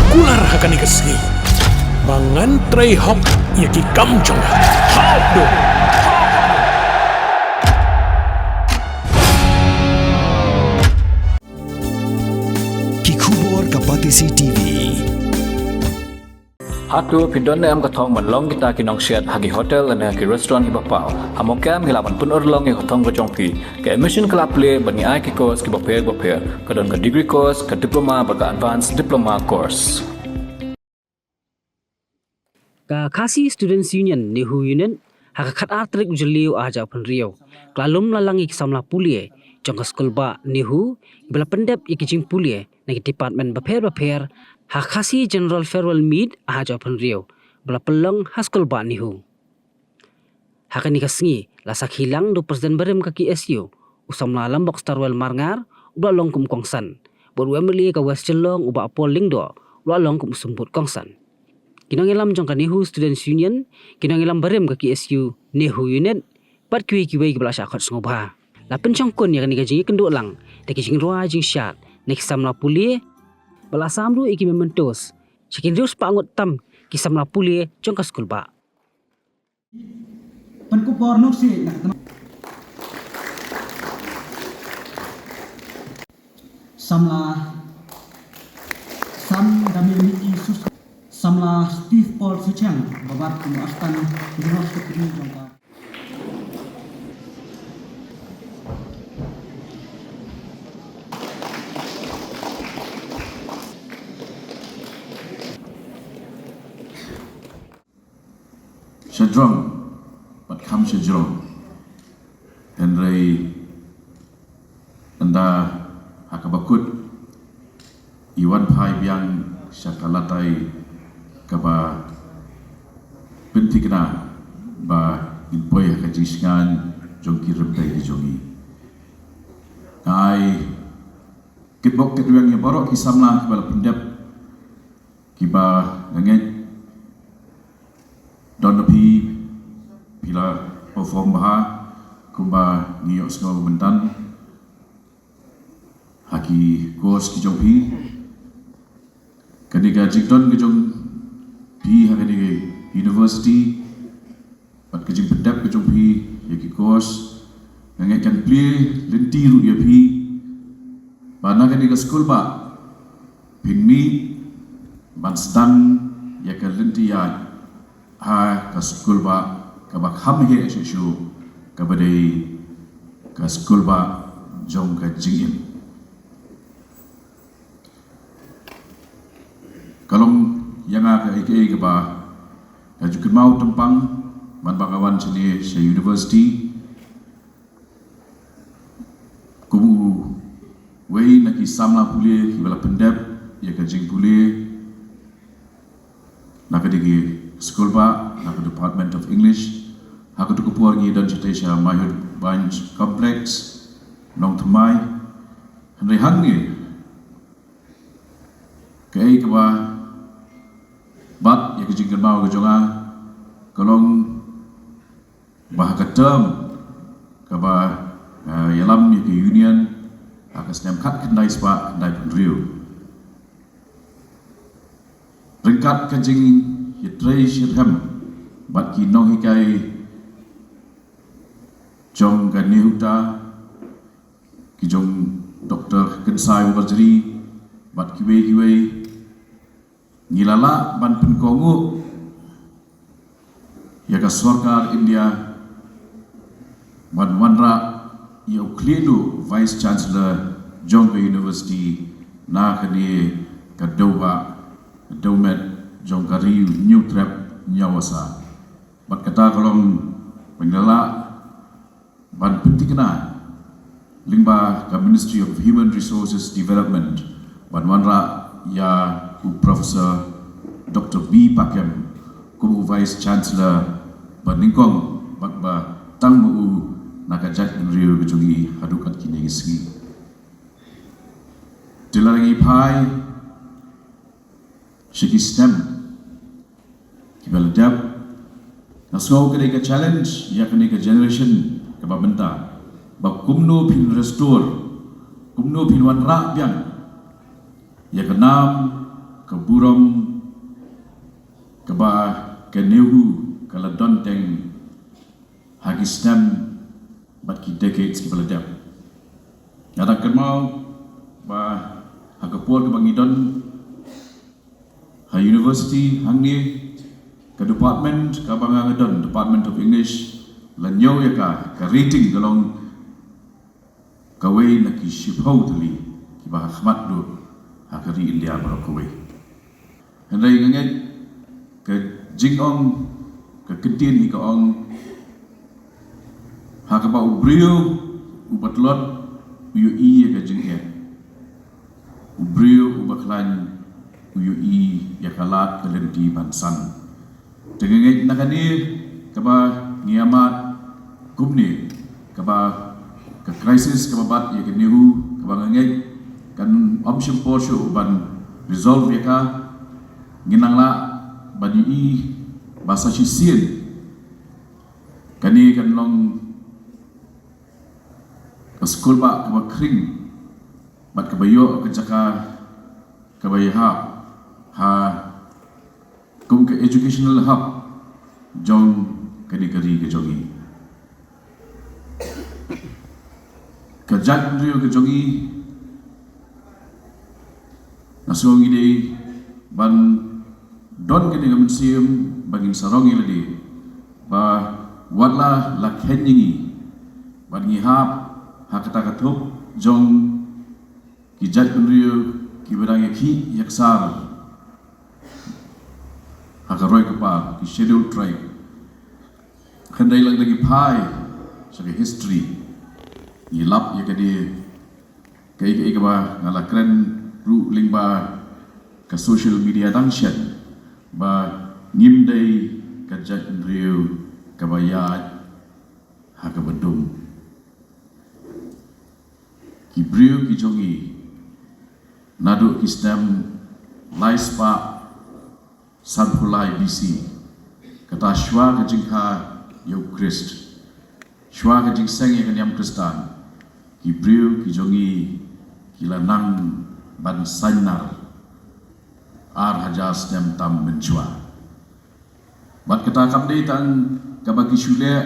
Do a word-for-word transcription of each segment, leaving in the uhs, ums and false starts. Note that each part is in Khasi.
Kular ha kane ka sngi ba ngan trei hok ïa ki kam jong nga. Hok do. Ki khubor ka Batesi T V. Hato phi don ne em ka thong ban long kita ki nongsiat ha ki hotel ne ha ki restaurant kiba paw? Ha mawkha em ngi lah ban pynurlong ïa ka thong ka jong phi. Ka admission ka la plie bad ngi ai ki course kiba pher ba pher. Ka don ka degree course, ka diploma bad ka advanced diploma course. Ka Khasi Students Union, NEHU Unit, ha ka khatar tarik u Jylliew arhajar arphew hynriew ka la lum la lang ïa ki samla pule jong ka skulbah NEHU ba la pyndep ïa ki jingpule na ki department bapher bapher ha Khasi General Farewell Meet arhajar arphew hynriew ba la pynlong ha skulbah NEHU. Ha kane ka sngi la sakhi lang da u President barim ka K S U, u samla Lambok Starwell Marngar, uba la long kum u kongsan, bad u M L A ka West Shillong, u Bah Paul Lyngdoh, uba la long kum u symbud kongsan. Ki nongïalam jong ka NEHU Students Union, ki nongïalam barim ka K S U NEHU Unit, bad kiwei kiwei kiba la shah khot sngewbha, la pynshongkun ïa kane ka jingïakynduh lang da ki jingrwai jingshad na ki samla pule, bad la sam ruh ïa ki mementos sha ki hynriew spah ngut tam ki samla pule jong ka skulbah. Pynkup bor nongsiej na ka tnat. Samla Sam Damian Miki Sus, Samla Steve Paul Suchang, ba bat kum u Assistant General Secretary jong ka. Sha jrong bad kham sha jrong. Hynrei ynda ha kaba kut i wan phai biang sha ka latai kaba pynthikna ba ngin poi ha ka jingshngaiñ jong ki rympei ki jong ngi. Nga ai kitbok kitrwiang ïa baroh ki samla kiba la pyndep, kiba nga ngeit don na phi, phi la perform bha kumba ngi ïohsngew mynta ha ki course ki jong phi. Kane ka jingdon ka jong phi ha kane ka university bad ka jingpyndep ka jong phi ïa ki course, nga ngeit kan plie lynti ruh ïa phi ba na kane ka skulbah phin mih ban sdang ïa ka lynti ïaid ha ka skulbah kaba kham heh shuh shuh, kaba dei ka skulbah jong ka jingim. Ka long ïa nga kaei kaei kaba nga ju kynmaw tympang man ba nga wan shane sha university. Kum uwei na ki samla pule kiba la pyndep ïa ka jingpule na ka dei ka skulbah, na ka Department of English, ha kato ka por ngi don shatei sha Maihood Bank Complex, Nongthymmai. Hynrei hangne kaei kaba bat ïa ka jingkynmaw ka jong nga ka long ba ha ka term kaba, eh, ïalam ïa ka union ha ka snem khatkhyndai spah khyndaiphew hynriew, ryngkat ka jingïatrei shitrhem bad ki nonghikai jong ka NEHUTA, ki jong Doctor Kynsai Warjri bad kiwei kiwei, ngi la lah ban pynkohnguh ïa ka sorkar India ban wanrah ïa u khlieh duh Vice Chancellor jong ka university na kane ka dewbah dewmet jong ka Ri Hynñiewtrep Hynñiewasa. Bad kata ka long ba ngi la lah ban pynthikna lyngba ka Ministry of Human Resources Development ban wanrah ïa u Professor Doctor B Pakem kum u Vice Chancellor ba nyngkong bad ba tang ma u na ka jaitbynriew ka jong ngi haduh kat kine ki sngi. Te lada ngi phai sha ki snem kiba la dep, nga sngew ka dei ka challenge ïa kane ka generation kaba mynta ba kumno phin restore, kumno phin wanrah biang ïa ka nam, Ka burom kaba ka NEHU ka la don teng ha ki snem bad ki decades kiba la dep. Nga dang kynmaw ba ha ka por kaba ngi don ha university hangne, ka department kaba nga nga don, Department of English, la ñiew ïa ka, ka rating ka long kawei na ki shiphew tylli kiba ha khmat duh ha ka ri India baroh kawei. Hynrei nga ngeit ka jingong, ka ktien hi ka ong, ha kaba u briew uba tlot u ïohi ïa ka jingeh, u briew uba khlaiñ u ïohi ïa ka lad ka lynti ban san. Te nga ngeit na kane kaba ngi ïa mad kumne, kaba ka crisis kaba bat ïa ka NEHU, kaba nga ngeit kan ym shym por shuh ban resolve ïa ka, ngin nang lah ban ïohi ba sa shisien kane kan long ka skulbah kaba khring bad kaba ïoh ka jaka kaba ïahap ha kum ka educational hub jong kane ka ri ka jong ngi. Ka jaitbynriew ka jong ngi, nga sngew ngi dei ban don kane ka mynsiem ba ngin sarong ïa lade ba wat la la kheiñ ïa ngi bad ngi hap ha kata ka thup jong ki jaitbynriew kiba dang ïakhih ïaksar ha ka roi ka par, ki Scheduled Tribe. Hynrei lada ngi phai sha ka history, ngi lap ïa kane, kaei kaei kaba nga la kren ruh lyngba ka social media dang shen, ba ngim dei ka jaitbynriew kaba ïaid ha kaba dum. Ki briew ki jong ngi naduh ki snem lai spah sanphew lai B C, kata shuwa ka jingkha ïa u Khrist, shuwa ka jingseng ïa ka niam Khristan, ki briew ki jong ngi ki la nang ban saiñnar ar hajar snem tam mynshuwa. Bad kata kam dei tang kaba ki shu leh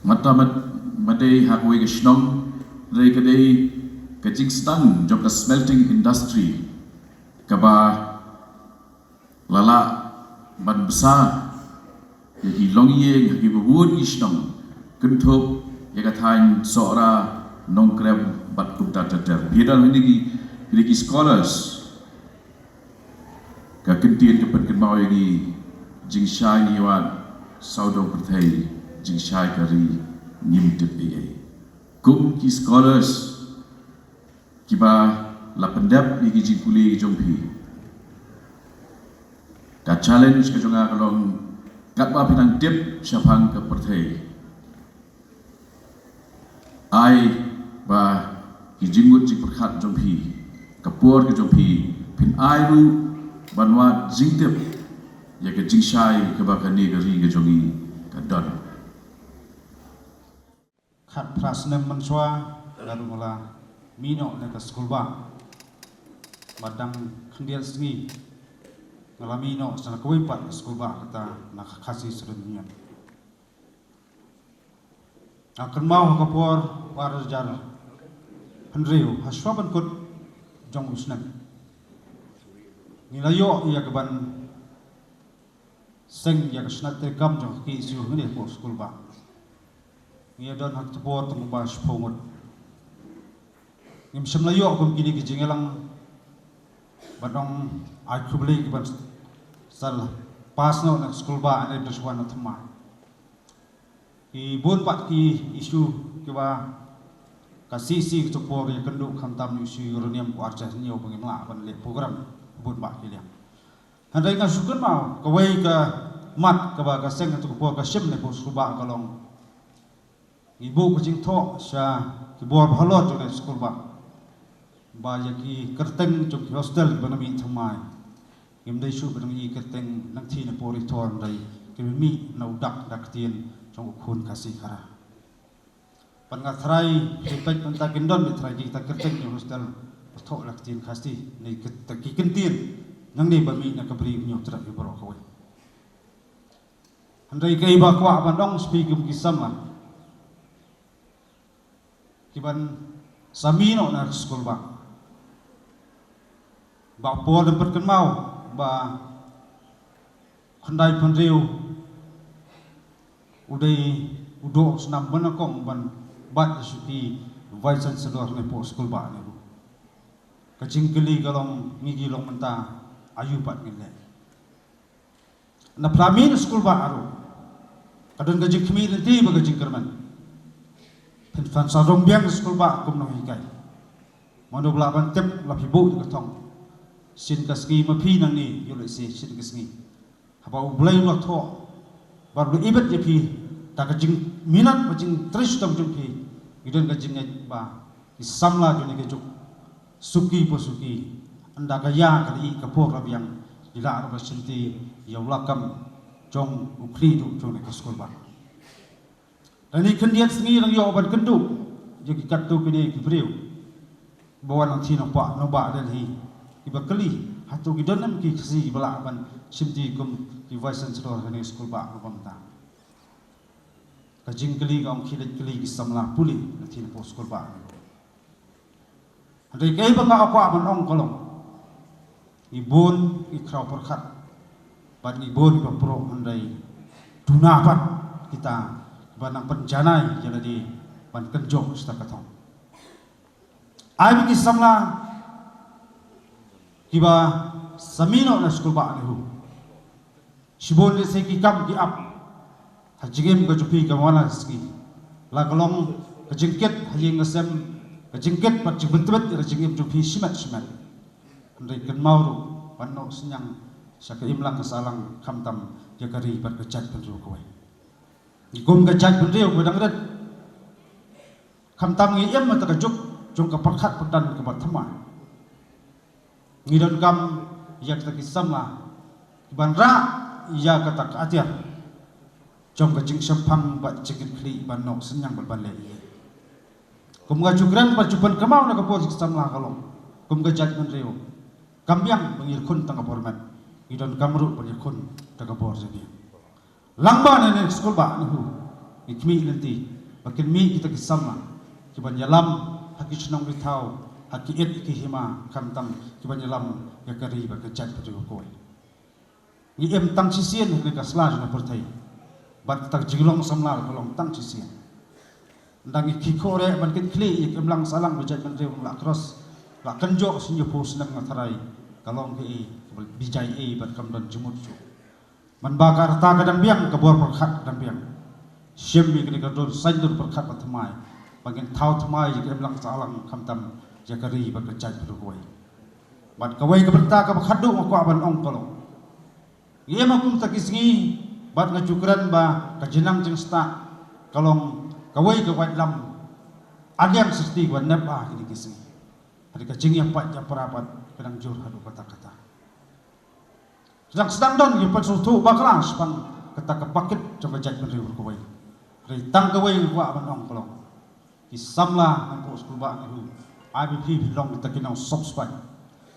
mynta, mynta dei ha kawei ka shnong, hynrei ka dei ka jingsdang jong ka smelting industry kaba la lah ban bsa ïa ki longïing ha kiba bun ki shnong, kynthup ïa ka thaiñ Sohra, Nongkrem bad kumta ter ter. Phi don hangne ki, ki dei ki scholars. Ka ktien ka pynkynmaw ïa ngi, jingshai ngi wad sawdong pyrthei, jingshai ka ri ngim tip ei ei. Kum ki scholars kiba la pyndep ïa ki jingkylli jong phi, ka challenge ka jong nga ka long, katba phi nang tip shaphang ka pyrthei, ai ba ki jingmut jingpyrkhat jong phi, ka por ka jong phi, phin ai ruh ban wad jingtip ïa ka jingshai kaba kane ka ri ka jong ngi ka don. Khatphra snem mynshuwa nga ruh nga la mih noh na ka skulbah. Bad dang khyndiat sngi nga la mih noh sha kawei pat ka skulbah, kata na ka Khasi Student Union. Nga kynmaw ha ka por ar hajar hynriew, ha shuwa ban kut jong u snem, ngi la ïoh ïa ka ban seng ïa ka shnat treikam jong ka K S U hangne hapoh skulbah. Ngi ïa don ha ka por tang kumba shiphew ngut. Ngim shym la ïoh kum kine ki jingïalang ban ong ai khublei ki ban sa la pass noh na ka skulbah, ane da shuwa na thymmai. Ki bun pat ki issue kiba ka C C ka jong ka por ïa kynduh, khamtam issue uranium, ko ar hajar hynñiew ba ngim lah ban leh program bun bah ki liang. Hynrei nga shu kynmaw kawei ka mat kaba ka seng ka jong ka por ka shim na ka skulbah ka long, ngi buh ka jingthoh sha ki bor ba halor jong ka skulbah ba ïa ki kyrteng jong ki hostel kiba na mih thymmai, ngim dei shuh ba dang ïohi kyrteng nangthie na por ri thor, hynrei kiba mih na u dak da ktien jong u khun Khasi Khara. Pat nga tharai, jingpeit mynta kin don, tharai kita kyrteng jong hostel Thoh la ktien Khasi ne ki, ki kyntien nangne ba mih na ka bri u Hynñiewtrep hi baroh kawei. Hynrei kaei ba kwah ban ong sha phi kum ki samla kiban sa mih noh na skulbah, ba por dang pynkynmaw ba khyndai phew hynriew u dei u doh snam ba nyngkong ban bat da u Vice Chancellor ne poh skulbah ne. Ka jingkylli ka long, ngi ki long mynta, aïu pat ngin leh? Na pla mih na skulbah ruh ka don ka jingkhmih lynti bad ka jingkyrmen. Phin, phin sa rung biang na skulbah kum nonghikai. Mano ba lah ban tip, la phi buh ïa ka thong. Sien ka sngi ma phi nangne, ïoh lehse sien ka sngi, haba U Blei u la thoh bad u la ibit ïa phi da ka jingminot bad jingtrei shitom jong phi, ngi don ka jingngeit ba ki samla jong kane ka juk, suki pa suki, ynda ka ïa ka la ïeh, ka por la biang, ki lah ruh ban shim ti ïa u lakam jong u khlieh duh jong kane ka skulbah. Lane khyndiat sngi nang ïoh ban kynduh ïa ki katto katne ki briew ba wan na ka shnong Bah, nongbah Delhi, kiba kylli hato ki don em ki Khasi ba lah ban shim ti kum ki Vice Chancellor ha kane ka skulbah ba mynta. Ka jingkylli ka ong khie leit kylli ki samla pule na ka shnong poh skulbah. Hynrei kaei ba nga kwah ban ong ka long, ngi bun ngi khraw pyrkhat bad ngi bun ngi ba pyrkhat, hynrei duna pat kita ba nang pynjanai ïa lade ban kynjoh sha ka thong. Ai ba ki samla kiba sa mih noh na skulbah NEHU, shibun lehse ki kam ki ap ha jingim ka jong phi ka wan la ka sngi. La ka long ka jingkit ha ïing ha sem, ka jingkit bad jingpyntbit ïa ka jingim jong phi shimet shimet. Hynrei kynmaw ruh ban noh synñiang sha ka imlang ka sahlang, khamtam ïa ka ri bad ka jaitbynriew kawei. Ngi kum ka jaitbynriew kaba dang rit, khamtam ngi im ha kata ka juk jong ka pyrkhat pyrdan kaba thymmai. Ngi donkam ïa kita ki samla kiban rah ïa kata ka atiar jong ka jingshemphang bad jingkitkhlieh ban noh synñiang bad ban leh ïing. Kum nga ju kren bad ju pynkynmaw na ka por jong ki samla ka long, kum ka jaitbynriew, kam biang ba ngi ïakhun tang ka bor met, ngi donkam ruh ban ïakhun tang ka bor jabieng. Lyngba na kane ka skulbah NEHU, ngi khmih lynti ba kin mih kita ki samla kiban ïalam ha ki shnong ri thaw, ha ki it ki hima, khamtam kiban ïalam ïa ka ri bad ka jaitbynriew kawei. Ngi im tang shisien ha kane ka sla jong ka pyrthei, bad kata ka jinglong samla ka long tang shisien. Ynda ngi kyrkhu ruh ban kit khlieh ïa ka imlang sahlang ba jaitbynriew la cross, la kynjoh sien ïa phew snem nga tharai, ka long kaei kaba bijai ei bad kam don jingmut shuh. Man ba ka rta ka dang biang, ka bor pyrkhat ka dang biang. Shim ïa kane ka dur saiñdur pyrkhat ba thymmai, ba ngin thaw thymmai ïa ka imlang sahlang, khamtam ïa ka ri bad ka jaitbynriew kawei. Bad kawei ka bynta kaba khatduh nga kwah ban ong ka long, ngi im ha kum kita ki sngi bad nga ju kren ba ka jingnang jingstad ka long kawei ka waitlam, ka liang syrti kaba nep ha kine ki sngi. Hynrei ka jingïapait ïapra pat ka dang jur haduh katta katta. Sdang sdang don ki pynsngewthuh bakla shaphang kata ka pakit jong ka jaitbynriew kawei. Hynrei tang kawei nga kwah ban ong ka long, ki samla na poh skulbah NEHU, ai ba phi phin long kita ki nongsopspain,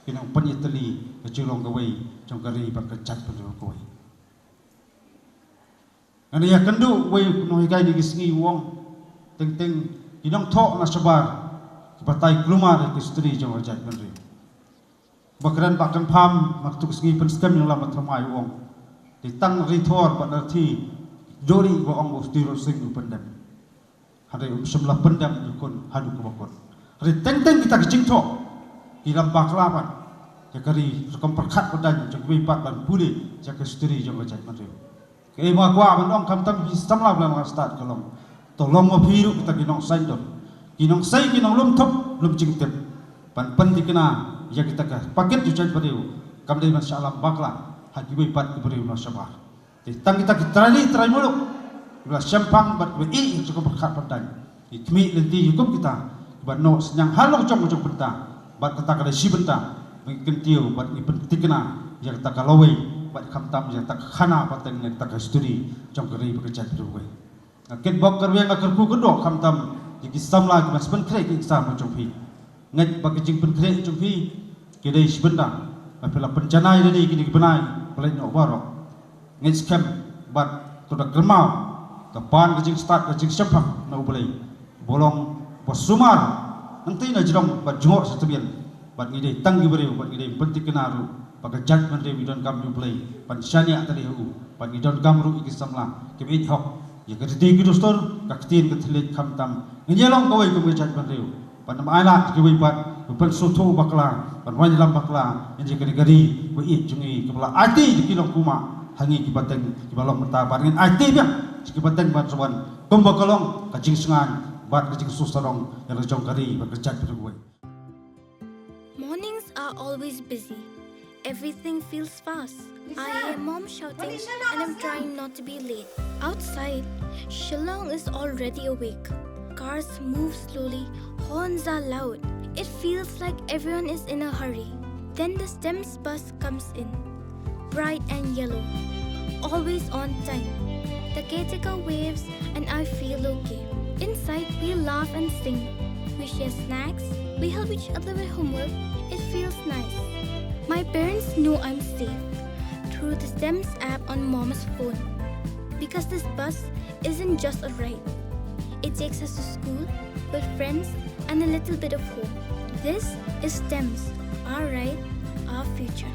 ki nongpynïatylli ka jinglong kawei jong ka ri bad ka jaitbynriew kawei. Ngan ïakynduh wei u nonghikai kine ki sngi u ong, teng teng ki nongthoh na shabar ki batai kulmar ïa ka history jong ka jaitbynriew. Ba kren ba kynpham, ha katu ka sngi pynskhem ïa la ba thymmai u ong, dei tang Ri Thor bad Ri Thi, dei ba ong ba u Sutiro Singh u pyndem. Hynrei um shym la pyndem ïa u khun haduh kaba kut. Hynrei teng teng kita ki jingthoh ki lam bakla pat ïa ka ri, rukom pyrkhat pyrdan jong kiwei pat ban pule ïa ka history jong ka jaitbynriew. Kaei ba nga kwah ban ong, khamtam ki samla ba la stad ka long, to long ma phi ruh kita ki nongsaiñdur, ki nongsei, ki nonglum thup lum jingtip, ban pynthikna ïa kita ka pakit jong ka jaitbynriew, kam dei ban shah lam bakla ha kiwei pat ki briew na shabar. Te tang kita ki trai ri trai muluk kiba la shemphang bad kiba ïeh ïa ka rukom pyrkhat pyrdan, ngi khmih lynti ïa kum kita kiba noh synñiang halor jong ka jingbynta, bad kata ka dei shi bynta ba ngi kyntiew bad ngi pynthikna ïa kata ka lawei, bad khamtam ïa kata ka khana pateng, ïa kata ka history jong ka ri bad ka jaitbynriew kawei. Nga kitbok kyrwiang, nga kyrkhu kyrdoh khamtam ïa ki samla kiba sa pynkhreh ki exam jong phi. Ngeit ba ka jingpynkhreh jong phi ki dei shi bynta ba phi la pynjanai ïa kine ki bnai ba leit noh baroh. Ngeit skhem bad to da kyrmaw ka ban ka jingstad ka jingshemphang na U Blei ba long ba sumar nangta na jrong bad jngoh sa tbian. Bad ngi dei tang ki briew bad ngi dei pynthikna ruh ba ka jaitbynriew ngi donkam ïa U Blei ban shaniah tali ha u. Bad ngi donkam ruh ïa ki samla kiba ïeit hok ïa ka riti ki dustur, ka ktien ka thylliej, khamtam ngin ïa long kawei kum ka jaitbynriew. Bad nam ai lad kiwei pat ba pynsngewthuh bakla ban wanlam bakla ïa kane ka ri ba ïeit jong ngi kaba la aiti da ki long kumba ha ngi ki pateng kiba long mynta. Bad ngin aiti biang ki pateng ban sa wan kumba ka long ka jingsngewbha bad ka jingsngewsarong ïa la jong ka ri bad ka jaitbynriew kawei. Mornings are always busy. Everything feels fast. I hear mom shouting and I'm trying not to be late. Outside, Shillong is already awake. Cars move slowly, horns are loud. It feels like everyone is in a hurry. Then the STEMS bus comes in. Bright and yellow. Always on time. The caretaker waves and I feel okay. Inside, we laugh and sing. We share snacks. We help each other with homework. It feels nice. My parents know I'm safe through the STEMS app on mom's phone. Because this bus isn't just a ride, it takes us to school, with friends, and a little bit of hope. This is STEMS, our ride, our future.